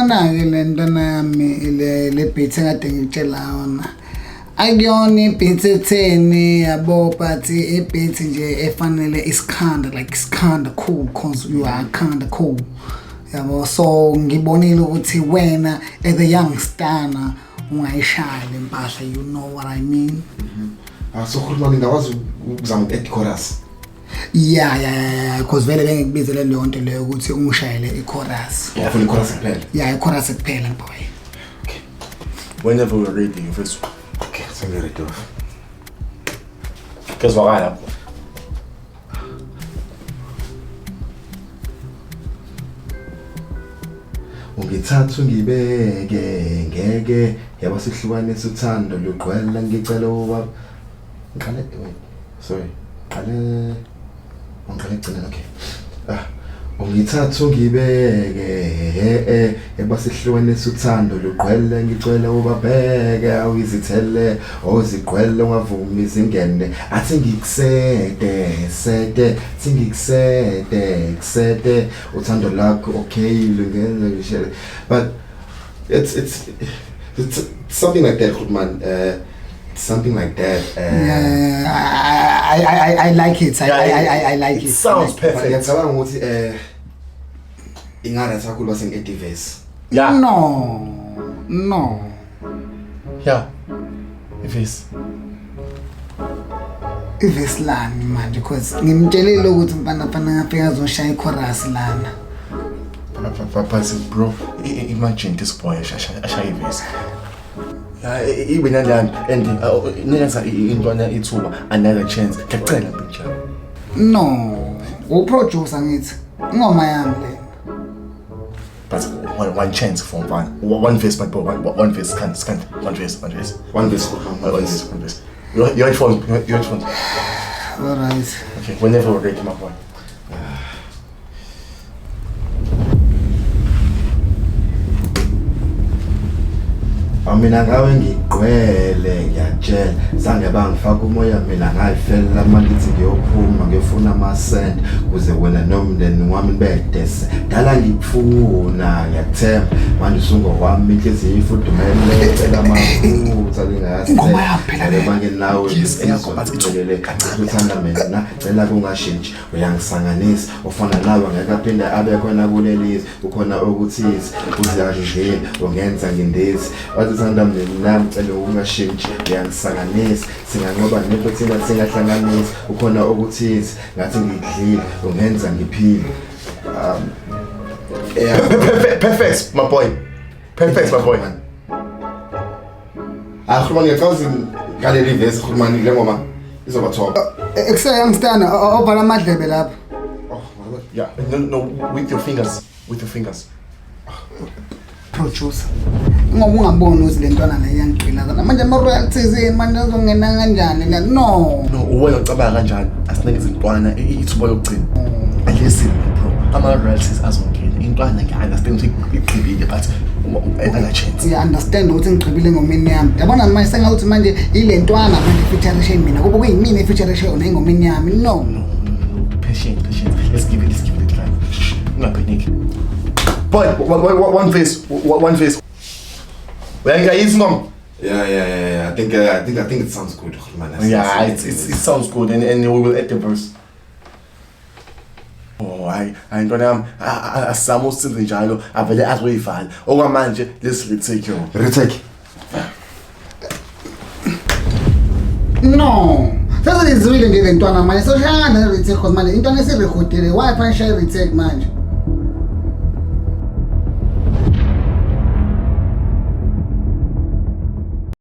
Yabona-ke le ntwana yami le beat engade ngikutshela yona. Akuyona i-beat etheni yabo, but i-beat nje efanele isikhanda, like isikhanda cool, cause you are kinda cool. Yabo, so ngibonile ukuthi wena as a young stunner ungayishaya le mpahla, you know what I mean? Ah, so khuluma ngingakwazi ukuzama uku-add chorus. Yeah, because vele bengikubizele leyo nto leyo ukuthi ungishayele i-chorus. Ufuna i-chorus kuphela? Yeah, i-chorus kuphela, boy. Whenever we're ready, mfethu. Okay, sengi-ready off. Kezwakala bro. Ungithatha ungibeke ngeke yabo sihlukanisa uthando lugqwela ngicela uba ngiqale, wait, sorry, qale ngiqale ekugcineni. Okay, ah, ungithatha ungibeke yabo sihlukanisa uthando lugqwele ngicela ubabheke awizithele ozigqwele ungavumi izingene athi ngikusede sede athi ngikusede kusede uthando lakho, okay, lungenza ngishele, but it's something like that, man, something like that. Yeah, I like it. I like it. It sounds But perfect. Ngiyacabanga ukuthi ingarathi kakhulu base ngi-add verse. Yeah. No. Yeah. I-verse. I-verse lani manje, because ngimtshelile ukuthi mfana fana ngafika azoshaya i-chorus lana. But bro, imagine this boy ashaya i-verse. Yeah, ibe nalani and nikeza intwana ithuba, another chance. Ngiyacela nje. No, u-producer ngithi. Ingoma yami le. But one chance for mfana. One verse, my boy. One verse, can't, can't. One verse, one verse. One verse. One verse, one verse. Your headphones, your headphones. All right. Okay, whenever we're ready, my boy. Mina ngawe ngigqwele, ngiyakutshela, zange bangifaka umoya, mina ngayifela mangithi ngiyophuma ngiyofuna amasende kuze wena nomndeni wami nibedese dala ngikufuna, ngiyakuthemba manje usungowami, inhliziyo ifudumele, cela amafutha. Ingoma yami phela le. Manje nawe Yes, eyakho, but it's kancane. uthanda mina, cela kungashintshi, uyangisanganisa, ufana nawe ngeke aphinde abe khona kuleli, ukhona okuthize uziyangidlela, ungenza ngindizi, wathi uthanda mina, ngicela ukungashintshi, uyangisanganisa, singanqoba nento thina singahlanganisa, ukhona okuthize ngathi ngidlile, ungenza ngiphile, yeah. Perfect, perfect, my boy. Perfect, my boy. Ah, Khulumani, ngiyacabanga ngaleli verse, Khulumani, le ngoma izoba top. Ekuse youngster obhala amadlebe lapho. Oh, what? Yeah, no, with your fingers. With your fingers. Producer. Ngoba ungaboni ukuthi le ntwana le iyangigqilaza. Manje ama royalties manje azongena kanjani? No. No, wena ucabanga kanjani? Asinikeze intwana ithuba lokugcina. And listen, bro, ama royalties azongena. Intwana ngiya-understand ukuthi igqibile, but another chance. Siya understand ukuthi ngigqibile ngomini yami. Yabona manje sengathi manje ile ntwana manje feature mina. Kuba kuyimina e-feature yona engomeni yami. No. No, patient, patient. Let's give it a try. Shh, ungapanic. Boy, one verse, one verse. Uyangiyayizwa ingoma? Yeah. I think it sounds good, Khulumani. Yeah, it sounds good, and we will add the verse. Oh, hayi, hayi ntwana yami, asizame usize njalo, avele azoyivala. Okwamanje, let's retake yo. Retake. No. Sesizwile nje le ntwana manje. Soshaya kanjani retake, cause manje intwana esirekhodile. Why fanele shaye retake manje?